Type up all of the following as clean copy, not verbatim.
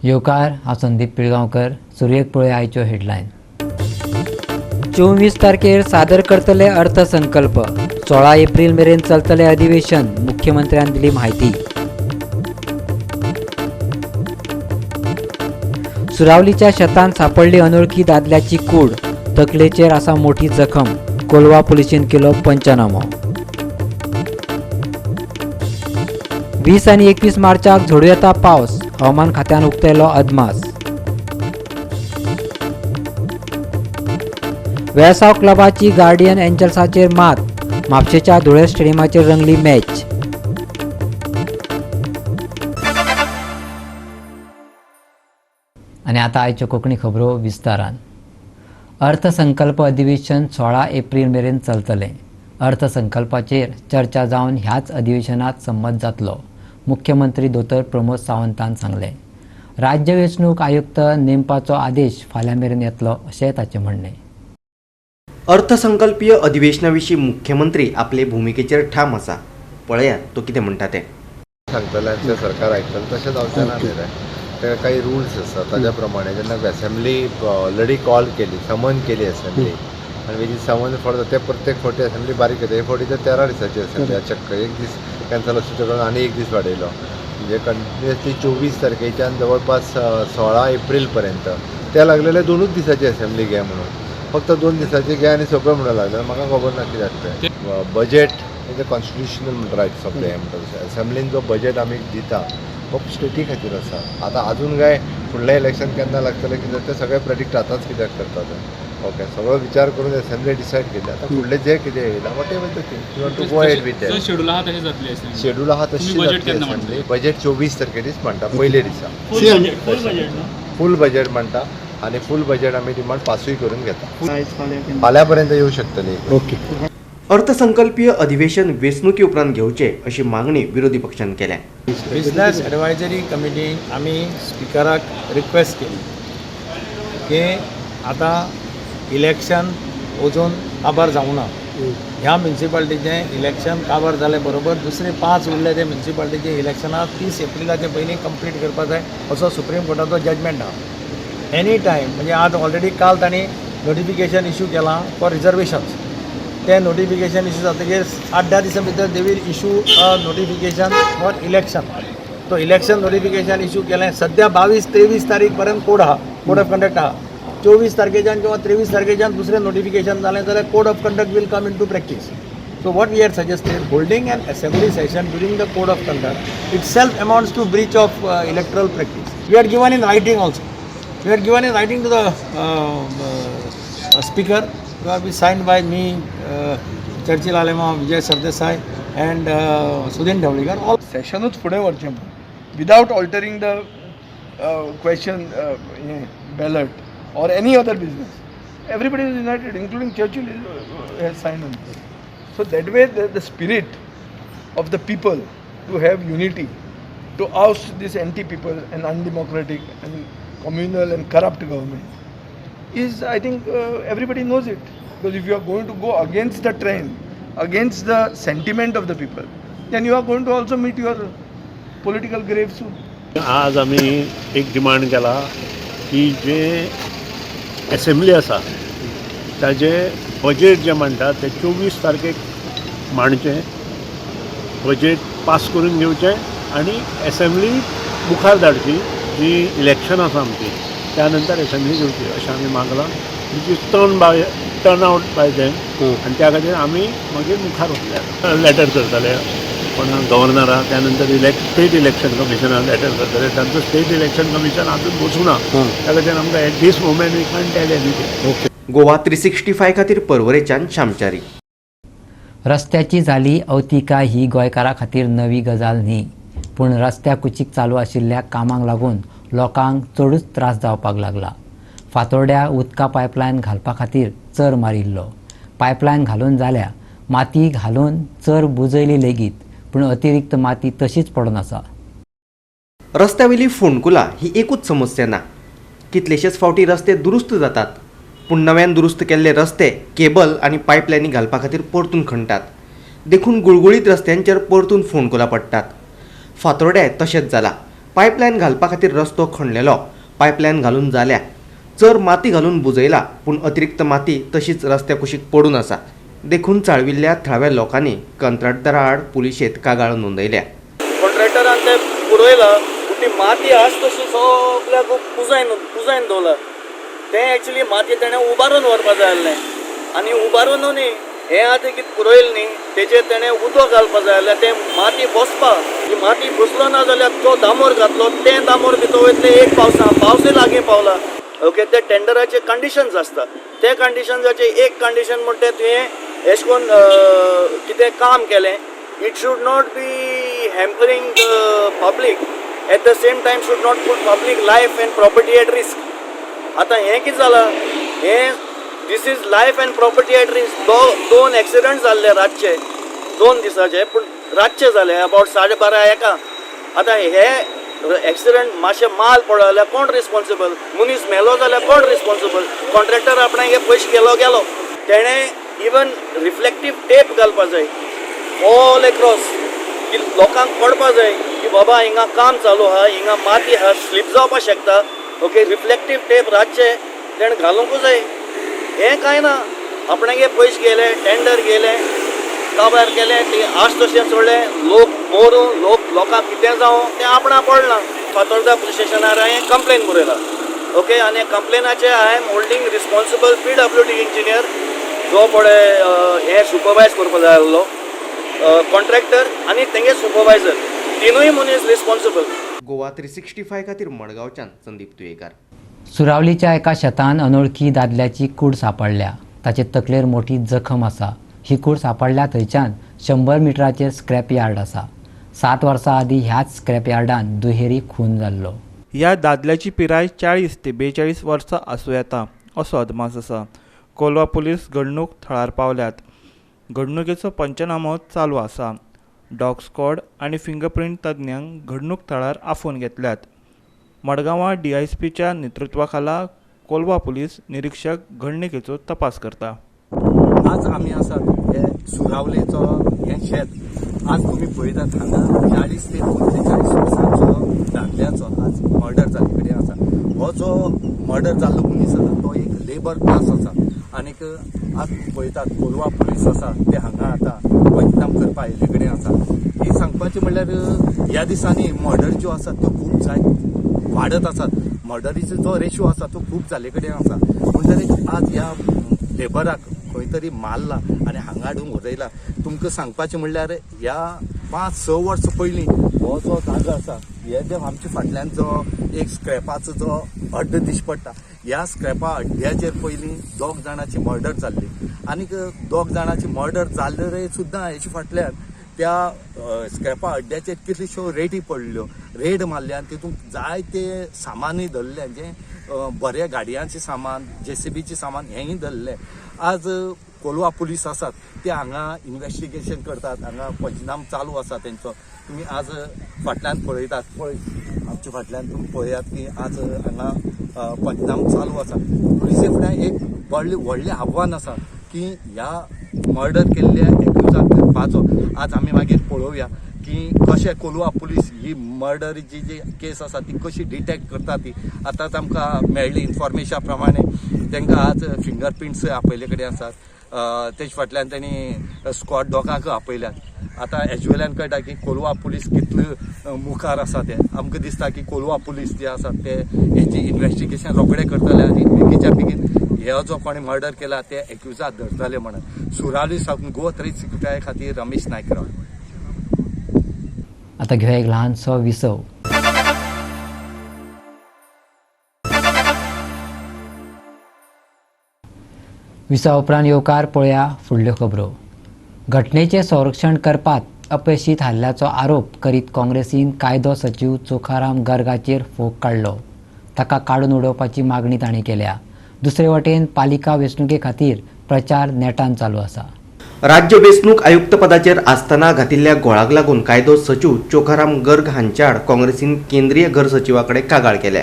येवकार, हांव संदीप पिळगांवकर. सुरवेक पळय आयच्यो हेडलायन. 24 तारखेर सादर करतले अर्थसंकल्प. 16 एप्रिल मेरेन चलतले अधिवेशन, मुख्यमंत्र्यान दिली म्हायती. सुरावलीच्या शेतान सापडली अनोळखी दादल्याची कूड, तकलेचेर आसा मोठी जखम, कोलवा पुलिशेन केलो पंचनामो. 20 आनी 21 मार्चाक झोडूं येता पावस, हवामान खात्यान उक्तायलो अदमास. वेळसांव क्लबाची गार्डियन एंजल्साचेर मात, म्हापशेच्या धुळेर स्टेडियमाचेर रंगली मॅच. आनी आतां आयच्यो कोंकणी खबरो विस्तारान. अर्थसंकल्प अधिवेशन 16 एप्रिल मेरेन चलतलें. अर्थसंकल्पाचेर चर्चा जावन ह्याच अधिवेशनात संमत जातलो, मुख्यमंत्री दोतोर प्रमोद सावंतान सांगलें. राज्य वेंचणूक आयुक्त नेमपाचो आदेश फाल्यां मेरेन येतलो अशेंय ताचें म्हणणें. अर्थसंकल्पीय अधिवेशना विशीं मुख्यमंत्री आपले भुमिकेचेर ठाम आसा. पळयात तो कितें म्हणटा तें. सांगतलें आनी तें सरकार आयकतलें तशें जावचें ना न्ही रे. ताका काही रुल्स आसा, ताज्या प्रमाणे जेन्ना एसेंब्ली ऑलरेडी कॉल केली, समन केली एसेंब्ली आनी विदीन समन फॉर ते प्रत्येक फावटी एसेंब्ली बारीक येता. हे फावटी तर 13 दिसाची एसेंब्ली, चक्क एक दीस कॅन्सल आसलो करून आनी एक दीस वाडयलो. म्हणजे कंटिन्युअसली 24 तारखेच्यान जवळपास 16 एप्रील पर्यंत ते लागलेले 2च दिसाची एसेंब्ली घे म्हणून, फक्त 2 दिसाची घे आनी सोंपें म्हणून लागले. म्हाका खबर ना कित्याक तें. Budget is a constitutional rights of the म्हणटा तशें एसेंब्लीन जो बजेट आमी दिता तो स्टेटी खातीर आसा. आतां अजून काय फुडलें इलेक्शन केन्ना लागतलें कितें तें सगळें प्रेडिक्ट आतांच कित्याक करता तें. ओके, सगळो विचार करून एसेंब्ली डिसायड केली. आतां फुडलें जें कितें येयलां whatever the thing you want to go ahead with that. Schedule आहा तशें जातलें. शेड्यूल आहा तशी जातली एसेंब्ली. बजेट 24 तारखेरीच म्हणटा, पयले दिसा फूल बजेट म्हणटा आनी फूल बजेट आमी डिमांड पासूय करून घेता. फाल्यां पर्यंत येवं शकतली. ओके. अर्थसंकल्पीय अधिवेशन वेंचणुके उपरांत घेवचें अशी मागणी विरोधी पक्षान केल्या. बिजनेस एडवायजरी कमिटीन आमी स्पिकराक रिक्वेस्ट केली की आतां इलेक्शन अजून काबार जावंक ना. ह्या म्युनिसिपालिटीचें इलेक्शन काबार जाले बरोबर दुसरे 5 उरले ते म्युनिसिपालिटीचे इलेक्शनां 30 एप्रिलाचे पयलीं कंप्लीट करपा जाय असो सुप्रीम कोर्टाचो जजमेंट आहा. एनी टायम म्हणजे आज ऑलरेडी काल तांणी नोटिफिकेशन इशू केलां फॉर रिजर्वेशन्स. तें नोटिफिकेशन इशू जातकीर 8-10 दिसां भितर they will issue a notification for election. तो इलेक्शन नोटिफिकेशन इशू केलें. सद्या 22-23 तारीख पर्यंत कोड आहा, कोड ऑफ कंडक्ट आहा. 24 तारखेच्यान किंवा 23 तारखेच्यान दुसरें नोटिफिकेशन जालें जाल्यार code of conduct will come into practice. So what we are suggested, holding an assembly session during the code of conduct itself amounts to breach of electoral practice. We are given in writing also. We are given in writing to the speaker, be signed by me, Churchill Alemao, Vijay Sardesai and Sudin Dhavalikar. All सेशनूच फुडें व्हरचें म्हणून without altering the question ballot or any other business. Everybody is united, including Churchill has signed on this. So that way the spirit of the people to have unity, to oust this anti-people and undemocratic and communal and corrupt government is, I think, everybody knows it. Because if you are going to go against the trend, against the sentiment of the people, then you are going to also meet your political grave soon. आज आमी एक demand केला की जे assembly आसा ताजे budget जें म्हणटा तें 24 तारखेक मांडचें, बजेट पास करून घेवचें आनी एसेंब्ली मुखार धाडची. जी इलेक्शन आसा आमची त्या नंतर एसेंब्ली घेवची अशें आमी मागलां, which is turn out by then. आनी त्या खातीर आमी मागीर मुखार वतले. लॅटर करतले पण गव्हर्नराक, त्या नंतर स्टेट इलेक्शन कमिशनाक लॅटर करतले. तांचो स्टेट इलेक्शन कमिशन अजून बसूं ना, त्या खातीर आमकां at this moment we can't tell anything. Goa 365 खातीर पर्वरेच्यान श्यामचारी. रस्त्याची जाली अवतिकाय ही गोंयकारां खातीर नवी गजाल न्ही, पूण रस्त्या कुशीक चालू आशिल्ल्या कामांक लागून लोकांक चडूच त्रास जावपाक लागला. फातोड्ड्या उदका पायपलायन घालपा खातीर चर मारिल्लो. पायपलायन घालून जाल्या, माती घालून चर बुजयली लेगीत, पूण अतिरिक्त माती तशीच पडून आसा. रस्त्यावेली फोंडकुलां ही एकूच समस्या ना. कितलेशेच फावटी रस्ते दुरुस्त जातात, पूण नव्यान दुरुस्त केल्ले रस्ते केबल आनी पायपलायनी घालपा खातीर परतून खणटात. देखून गुळगुळीत रस्त्यांचेर परतून फोंडकुलां पडटात. फातोर्ड्याय तशेंच जालां. पायपलायन घालपा खातीर रस्तो खणलेलो. पायपलायन घालून जाल्या, चर माती घालून बुजयला, पूण अतिरिक्त माती तशीच रस्त्या कुशीक पडून आसा. देखून चाळविल्ल्या थळाव्या लोकांनी कंत्राटदारा आड पुलिशेंत कागाळ नोंदयल्या. कॉन्ट्रॅक्टरान ते पुरयला, पूण ती माती आज तशी सगल्याक पुजायन दवरला. तें एक्चुली माती तेणें उबारून व्हरपा जाय आसलें आनी उबारून न्ही हें आतां कितें पुरयलें न्ही तेजेर तेणें उदक घालपा जाय आसलें. तें माती बसपा, ती माती बसलो ना जाल्यार तो दामोर घातलो, तें दामोर भितर वयतलें. एक पावसा पावसय लागीं पावला. ओके, ते टेंडराचे कंडिशन्स आसता, ते कंडिशन्साचे एक कंडिशन म्हणटा तुवें एश कोन कितें काम केलें, it should not be hampering the public, at the same time should not put public life and property at risk. आतां हें कितें जालां, हें this is life and property at risk. दोन एक्सिडंट जाल्ले रातचे, 2 दिसाचे, पूण रातचे जाले अबावट 12:30-1. आतां हे एक्सिडंट मातशें माल पडलो जाल्यार कोण रिस्पोन्सिबल, मनीस मेलो जाल्यार कोण रिस्पोन्सिबल? कॉन्ट्रॅक्टर आपणागे पयशे गेलो गेलो, तेणें इवन रिफ्लेक्टीव टेप घालपा जाय ऑल एक्रॉस, की लोकांक कळपा जाय की बाबा हिंगा काम चालू आहा, हिंगा माती आहा, स्लीप जावपाक शकता. ओके, रिफ्लेक्टीव टेप रातचे तेणें घालूंक जाय. हें कांय ना, आपणागे पयशे गेले, टेंडर गेले, काबार केलें, ती आज तशें सोडलें, लोक मरूं, लोकांक कितें जावं तें आपणा पडलां. फातोर्डा पुलीस स्टेशनार हांवें कंप्लेन बरयला. ओके, आनी कंप्लेनाचे I am holding responsible PWD engineer जो पळय हें सुपरवायज करपा जाय आसलो, कॉन्ट्रॅक्टर आनी तेंगे सुपरवायजर, तिनूय मनीस रिस्पोन्सिबल. गोवा 365 खातीर मडगांवच्यान संदीप तुयेकार. सुरावलीच्या एका शेतान अनोळखी दादल्याची कूड सांपडल्या. ताचे तकलेर मोठी जखम आसा. ही कूड सांपडल्या थंयच्यान 100 मिटराचेर स्क्रॅप यार्ड आसा. 7 वर्सां आदीं ह्याच स्क्रॅप यार्डान दुहेरी खून जाल्लो. ह्या दादल्याची पिराय 40 ते 42 वर्सां आसूं येता असो अदमास आसा. कोलवा पुलीस घडणूक थळार पावल्यात. घडणुकेचो पंचनामो चालू आसा. डॉग स्क्वॉड आनी फिंगरप्रिंट तज्ञांक घडणूक थळार आफोवन घेतल्यात. मडगांवां DISPच्या नेतृत्वाखाला कोलवा पुलीस निरीक्षक घडणुकेचो तपास करता. आज आमी आसात हे सुरावलेचो हें शेत. आज तुमी पळयतात हांगा 40 ते 45 वर्सांचो दादल्याचो आज मर्डर जाल्ले कडेन आसा. हो जो मर्डर जाल्लो मनीस आसा तो एक लेबर क्लास आसा आनीक आज तुमी पळयतात कोलवा पुलीस आसा ते हांगा आतां पंचनाम करपा आयिल्ले कडेन आसा. ही सांगपाचें म्हणल्यार ह्या दिसांनी मर्डर ज्यो आसात त्यो खूब जायत वाडत आसात. मर्डरीचो जो रेशो आसा तो खूब जाल्ले कडेन आसा. म्हणटकीर आज ह्या लेबराक खंय तरी मारला आनी हांगा हाडून उडयला. तुमकां सांगपाचें म्हणल्यार ह्या 5-6 वर्सां पयलीं हो जो जागो आसा, हे जे आमच्या फाटल्यान जो एक स्क्रॅपाचो जो अड्डो दिश्टी पडटा, ह्या स्क्रॅपा अड्ड्याचेर पयलीं 2 जाणांची मर्डर जाल्ली आनीक 2 जाणांची मर्डर जाल्ले सुद्दां हेच्या फाटल्यान त्या स्क्रॅपा अड्ड्याचेर कितल्योश्यो रेडी पडल्यो, रेड मारले आनी तितूंत जायते सामानूय धरलें, जें बऱ्या गाडयांचें सामान, जेसीबीचें सामान हेंय धरलें. आज कोलवा पुलीस आसात ते हांगा इन्वेस्टिगेशन करतात, हांगा पंचनाम चालू आसा तेंचो. तुमी आज फाटल्यान पळयतात, पळय आमच्या फाटल्यान तुमी पळयात की आज हांगा पंचनाम चालू आसा. पुलिसे फुडें एक व्हडलें आव्हान आसा की ह्या मर्डर केल्ल्या एक्युजाक धरपाचो. आज आमी मागीर पळोवया की कशें कोलवा पुलीस ही मर्डरीची जी केस आसा ती कशी डिटेक्ट करता ती. आतांच आमकां मेळ्ळी इन्फॉर्मेशना प्रमाणे तांकां आज फिंगरप्रिंट्स आपयले कडेन आसात. तेज फाटल्यान तेणी स्क्वॉड डॉगाक आपयल्यात. आतां एज्युअल्यान कळटा की कोलवा पुलीस कितले मुखार आसा ते. आमकां दिसता की कोलवा पुलीस जे आसात ते हेजी इन्वेस्टिगेशन रोखडे करतले आनी बेगीच्या बेगीन हे जो कोणी मर्डर केला ते एक्युजाक धरतले म्हणून. सुरावली सावन गोवा 365 खातीर रमेश नायकराव. आतां घेवया एक ल्हानसो विसव. विसवा उपरांत येवकार पळया फुडल्यो खबरो. घटनेचें संरक्षण करपात अपेशी थारल्याचो आरोप करीत काँग्रेसीन कायदो सचीव चोखाराम गर्गाचेर फोग काडलो. ताका काडून उडोवपाची मागणी तांणी केल्या. दुसरे वटेन पालिका वेंचणुके खातीर प्रचार नेटान चालू आसा. राज्य वेंचणूक आयुक्त पदाचेर आसतना घातिल्ल्या गोळाक लागून कायदो सचीव चोखाराम गर्ग हांच्या आड काँग्रेसीन केंद्रीय घर सचिवा कडेन कागाळ केल्या.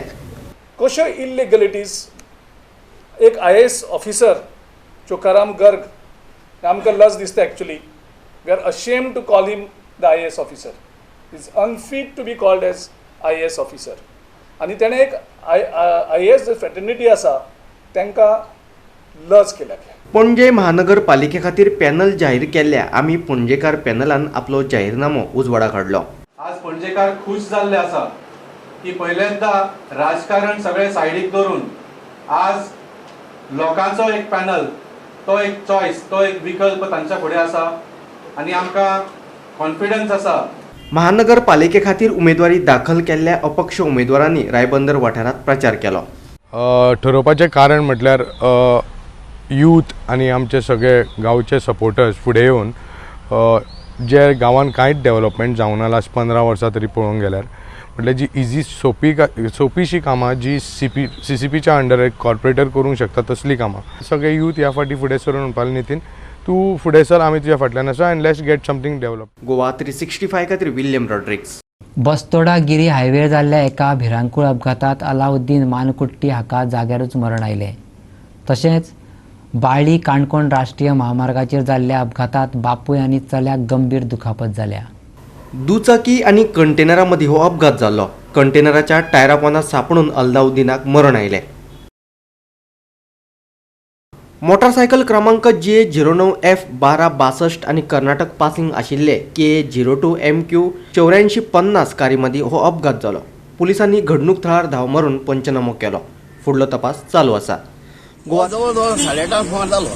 कश्यो इल्लिगलिटीज एक IAS officer Chokharam Garg, आमकां लज दिसता actually, we are ashamed to call him the IAS officer, is unfit to be called as IAS officer आनी तेणें एक IAS fraternity आसा तांकां लज केल्या. पणजे महानगरपालिके खातीर पॅनल जाहीर केल्ल्या आमी पणजेकार पॅनलान आपलो जाहीरनामो उजवाडाक हाडलो. आज पणजेकार खुश जाल्ले आसा की पहिल्यांदा राजकारण सगळे सायडीक दवरून आज लोकांचो एक पॅनल, तो एक चॉयस, तो एक विकल्प तांच्या फुडें आसा आनी आमकां कॉन्फिडन्स आसा. महानगरपालिके खातीर उमेदवारी दाखल केल्ल्या अपक्ष उमेदवारांनी रायबंदर वाठारांत प्रचार केलो. ठरोवपाचें कारण म्हटल्यार यूथ आनी आमचे सगळे गांवचे सपोर्टर्स फुडें येवन जे गांवान कांयच डेवलपमेंट जावना लास्ट 15 वर्सां तरी पळोवंक गेल्यार, म्हटल्यार जी इजी सोंपीशी कामां जी CCPच्या अंडर एक कॉर्पोरेटर करूंक शकता तसलीं कामां सगळे यूथ ह्या फाटी फुडें सरून म्हणपाक नितीन तूं फुडें सर, आमी तुज्या फाटल्यान आसा and let's get something develop. Goa 365 खातीर विल्यम रॉड्रिक्स. बस्तोडा गिरी हायवेर जाल्ल्या एका भिरांकूळ अपघातात अलाउद्दीन मानकुट्टी हाका जाग्यारूच मरण आयलें. तशेंच बाळी काणकोण राष्ट्रीय महामार्गाचेर जाल्ल्या अपघातात बापूय आनी चल्याक गंभीर दुखापत जाल्या. दुचाकी आनी कंटेनरा मदीं हो अपघात जाल्लो. कंटेनराच्या टायरा पोंदा सांपडून अलाउद्दीनाक मरण आयलें. मोटारसायकल क्रमांक GA 09F 1262 आनी कर्नाटक पासिंग आशिल्ले KA 02 MQ 8450 कारी मदीं हो अपघात जालो. पुलिसांनी घडणूक थळार धांव मारून पंचनामो केलो. फुडलो तपास चालू आसा. गोवा जवळ जवळ 8:30 सुमार जालो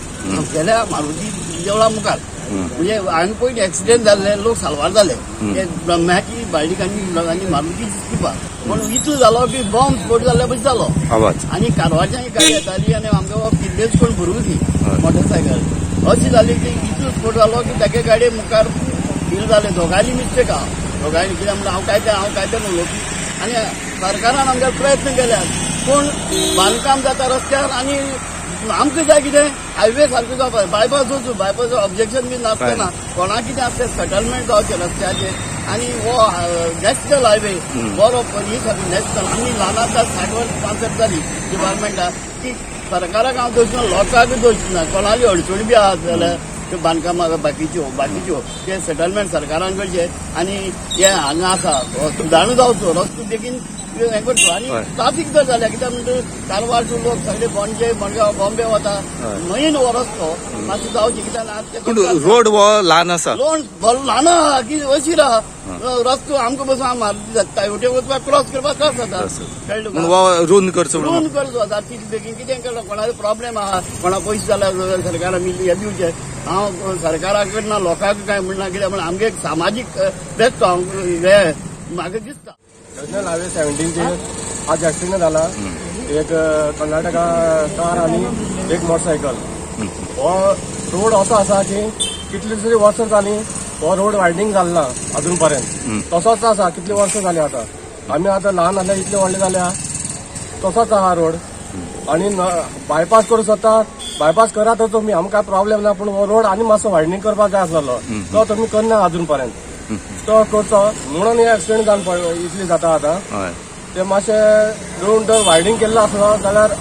गेल्या मारुती देवळा मुखार, म्हणजे हांवें पयलीं एक्सिडेंट जाल्ले लोक साल्वार जाले ते ब्रह्म्याची बाळडिकांनी लोकांनी मारुती कृपा, पूण इतलो जालो की बॉम्ब स्फोट जाल्ल्या भशेन जालो आनी कारवारच्यान गाडी येताली आनी आमकां किल्लेच कोण भरूंक ती मोटरसायकल अशी जाली की इतलो स्फोट जालो की तागे गाडये मुखार फील जालें. दोगांयली मिस्टेक आहा, दोगांयली कित्याक म्हणल्यार हांव काय तें उलोवपी आनी सरकारान आमकां प्रयत्न केल्यात, पूण बांदकाम जाता रस्त्यार आनी आमकां जाय कितें हायवे सारको जावपाक, बायपास वचूं, बायपास ऑब्जेक्शन बी नासतना कोणाक कितें आसता सेटलमेंट जावचें रस्त्याचेर आनी हो नॅशनल हायवे बरो ही सारकी नॅशनल. आमी ल्हान आसता 60 वर्स 65 जाली डिपार्टमेंटाक की सरकाराक हांव दोश ना, लोकांक दोश ना, कोणाली अडचणी बी आसा जाल्यार त्यो बांदकामां बाकीच्यो ते सेटलमेंट सरकारान करचें आनी हे हांगा आसा सुदारणा जावचो रस्तो बेगीन हें करचो. आनी ट्राफीक जर जाल्या कित्याक म्हणटा कारवारचे लोक सगळे पणजे मडगांव बॉम्बे वता, मेन हो रस्तो मातसो जावचें कित्याक रोड हो ल्हान आसा, रोड बरो ल्हान आहा की अशीर आहा रस्तो, आमकां बसून मारुती जाता हेवटेन वचपाक क्रॉस करपाक त्रास जाता, कळ्ळें? रोन करचो, रोन करचो जाता तितले बेगीन कितें केलो कोणाचो प्रॉब्लेम आहा, कोणा पयशे जाल्यार सरकारान हे दिवचें. हांव सरकारा कडेन ना लोकांक कांय म्हणना, कित्याक म्हणल्यार आमगे एक सामाजीक बेश्ट हांव हे म्हाका दिसता. नॅशनल हायवे 17चेर आज एक्सिडेंट जाला, एक कर्नाटका कार आनी एक मोटरसायकल. हो रोड असो आसा की कितली तरी वर्सां जालीं हो रोड वायडनींग जालो ना अजून पर्यंत, तसोच आसा. कितली वर्सां जालीं आतां, आमी आतां ल्हान आसल्या इतले व्हडले जाल्या तसोच आहा रोड. आनी बायपास करूं शकता, बायपास करात तुमी, आमकां काय प्रॉब्लेम ना, पूण हो रोड आनी मातसो वायडनींग करपाक जाय आसलेलो, तो तुमी करना अजून पर्यंत, तो करचो म्हणून हे एक्सिडेंट जावन इतली जाता आतां. ते मातशें रोड जर वायडनींग केल्लो आसलो जाल्यार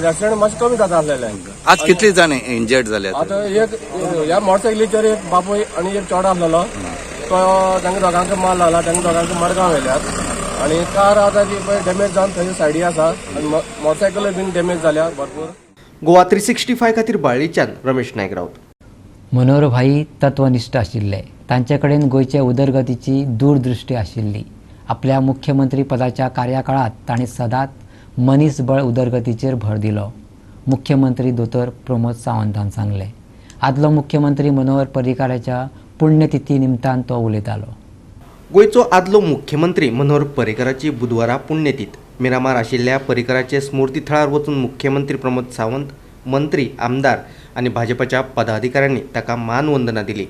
एक्सिडेंट मातशें कमी जाता आसलेले. आज कितले जाण इंजर्ड जाले? आतां एक ह्या मोटरसायकलीचेर एक बापूय आनी एक चेडो आसलेलो, तो तांकां दोगांक मार लागला, तांकां दोगांक मडगांव व्हेल्यात. आनी कार आतां ती पळय डॅमेज जावन थंय सायडी आसा आनी मोटरसायकलूय बीन डॅमेज जाल्या भरपूर. गोवा 365 खातीर बाळ्ळीच्यान रमेश नायक राऊत. मनोहरभाई तत्वनिश्ठ आशिल्ले, तांचे कडेन गोंयचे उदरगतीची दूरदृष्टी आशिल्ली. आपल्या मुख्यमंत्री पदाच्या कार्यकाळात तांणी सदांच मनीसबळ उदरगतीचेर भर दिलो. मुख्यमंत्री दोतोर प्रमोद सावंतान सांगलें. आदलो मुख्यमंत्री मनोहर पर्रीकाराच्या पुण्यतिथी निमतान तो उलयतालो. गोंयचो आदलो मुख्यमंत्री मनोहर पर्रीकाराची बुधवारा पुण्यतीथ. मिरामार आशिल्ल्या पर्रीकाराचे स्मृती थळार वचून मुख्यमंत्री प्रमोद सावंत, मंत्री, आमदार आनी भाजपाच्या पदाधिकाऱ्यांनी ताका मानवंदना दिली.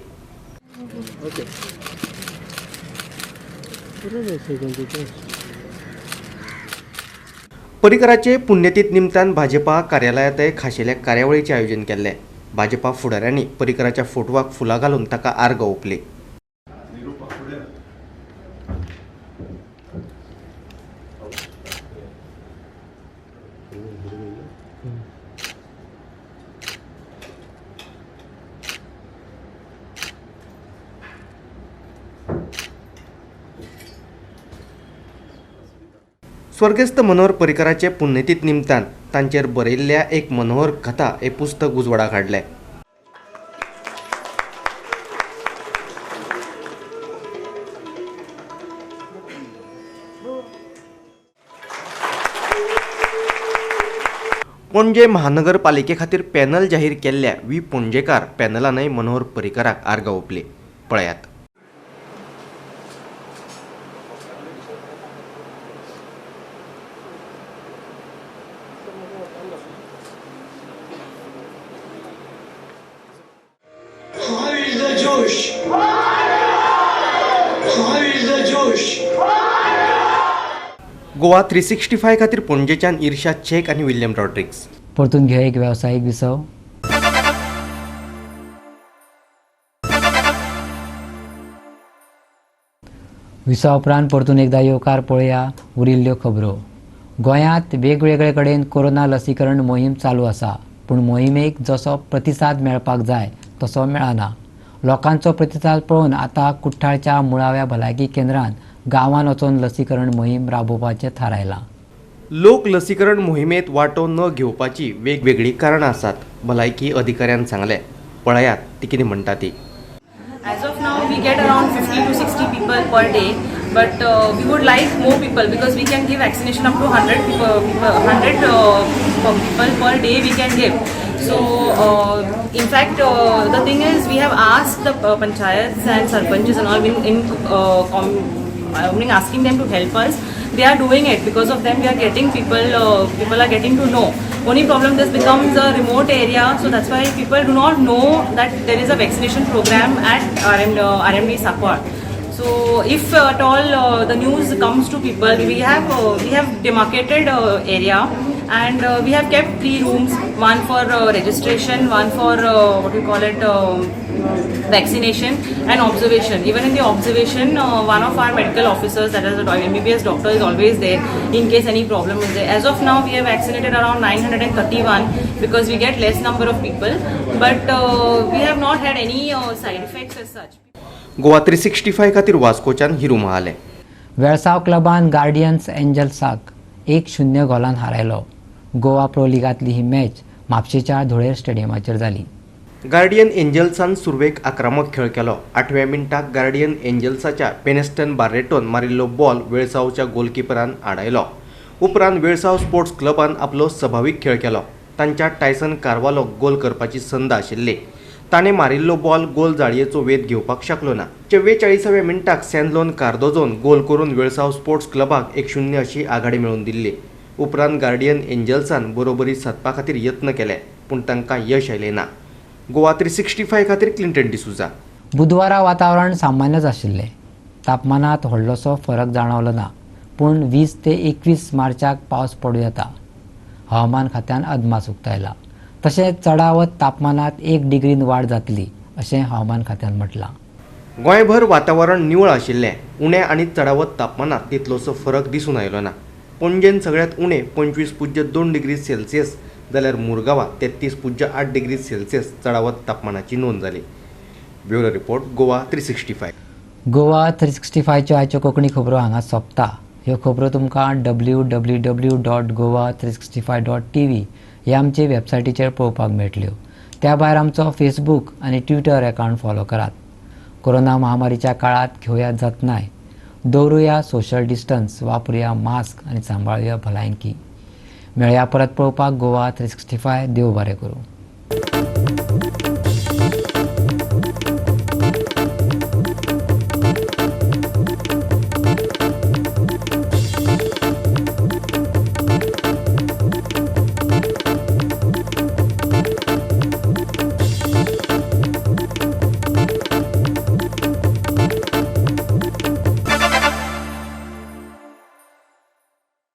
पर्रीकाराचे पुण्यतीथ निमतान भाजपा कार्यालयांतय खाशेल्या कार्यावळीचें आयोजन केल्लें. भाजपा फुडाऱ्यांनी पर्रीकाराच्या फोटवाक फुलां घालून ताका आर्गां ओंपलीं. स्वर्गस्थ मनोहर पर्रीकराचे पुण्यतीथ निमतान तांचेर बरयल्ल्या एक मनोहर कथा हे पुस्तक उजवाडाक हाडलें. पणजे महानगरपालिके खातीर पॅनल जाहीर केल्ल्या वी पणजेकार पॅनलानय मनोहर पर्रीकराक आर्गां ओंपली. पळयात. गोवा 365 खातीर पणजेच्यान ईर्षा चेक आनी विल्यम रॉड्रिग्स. परतून घेया एक वेवसायीक विसव. विसवा उपरांत परतून एकदा येवकार पळया उरिल्ल्यो खबरो. गोंयांत वेगवेगळे कडेन कोरोना लसीकरण मोहीम चालू आसा, पूण मोहिमेक जसो प्रतिसाद मेळपाक जाय तसो मेळना. लोकांचो प्रतिसाद पळोवन आतां कुठ्ठाळच्या मुळाव्या भलायकी केंद्रान गांवांत वचून लसीकरण मोहीम राबोवपाचें थारायलां. लोक लसीकरण मोहिमेंत वांटो न घेवपाची वेगवेगळीं कारणां आसात, भलायकी अधिकाऱ्यान सांगलें. पळयात ती कितें म्हणटा ती. As of now, we get around 50 to 60 people per day, but we would like more people because we can give vaccination up to 100 people, 100 people per day we can give. So, in fact, the thing is, we have asked the panchayats and sarpanches and all in asking them to help us. They are doing it. Because of them, we are getting people. People are getting to know. Only problem, this becomes a remote area, so that's why people do not know that there is a vaccination program at RMD Sancoale. So if at all the news comes to people, we have demarcated area and we have kept 3 rooms, one for registration, one for what you call it, vaccination and observation. Even in the observation, one of our medical officers, that is a MBBS doctor, is always there in case any problem is there. As of now, we have vaccinated around 931 because we get less number of people, but we have not had any side effects as such. Goa 365 खातीर वास्कोच्यान Hiru Mahale. वेळसाव क्लबान guardian's एंजल्साक 1-0 गोलान हारायलो. Goa pro लिगांतली ही match म्हापशेच्या धुळेर स्टेडियमाचेर जाली. Guardian एंजल्सान सुरवेक आक्रमक खेळ केलो. 8व्या मिनटाक guardian एंजल्साच्या पेनेस्टन बार्रेटोन मारिल्लो ball वेळसावच्या गोलकिपरान आडायलो. उपरांत वेळसाव sports क्लबान आपलो सभावीक खेळ केलो. तांच्या टायसन कार्वालोक गोल करपाची संद आशिल्ली. ताणें मारिल्लो बॉल गोल जाळयेचो वेध घेवपाक शकलो ना. 44व्या मिनटाक सॅनलोन कार्दोजोन गोल करून वेळसाव स्पोर्ट्स क्लबाक 1-0 अशी आघाडी मेळोवन दिल्ली. उपरांत गार्डियन एंजल्सान बरोबरी सादपा खातीर यत्न केले, पूण तांकां यश आयलें ना. गोवा 365 खातीर क्लिंटन डिसुजा. बुधवारा वातावरण सामान्यच आशिल्लें. तापमानांत व्हडलोसो फरक जाणवलो ना, पूण 20 ते 21 मार्चाक पावस पडूं येता, हवामान खात्यान अदमास उक्तायला. तशेंच चडावत तापमानांत 1 डिग्रीन वाड जातली अशें हवामान खात्यान म्हटलां. गोंयभर वातावरण निवळ आशिल्लें. उण्या आनी चडावत तापमानांत तितलोसो फरक दिसून आयलो ना. पणजेन सगळ्यांत उणें 25.2 डिग्री सेल्सियस जाल्यार मुरगांवां 33.8 डिग्री सेल्सियस चडावत तापमानाची नोंद जाली. Bureau report, Goa 365. Goa 365च्यो आयच्यो कोंकणी खबरो हांगा सोंपता. ह्यो खबरो तुमकां www.goa365.tv ह्या आमचे वेबसायटीचेर पळोवपाक मेळटल्यो. त्या भायर आमचो फेसबूक आनी ट्विटर अकावंट फॉलो करात. कोरोना महामारीच्या काळात घेवया जतनाय, दवरुया सोशल डिस्टन्स, वापरुया मास्क आनी सांबाळुया भलायकी. मेळया परत पळोवपाक गोवा 365. देव बरें करूं.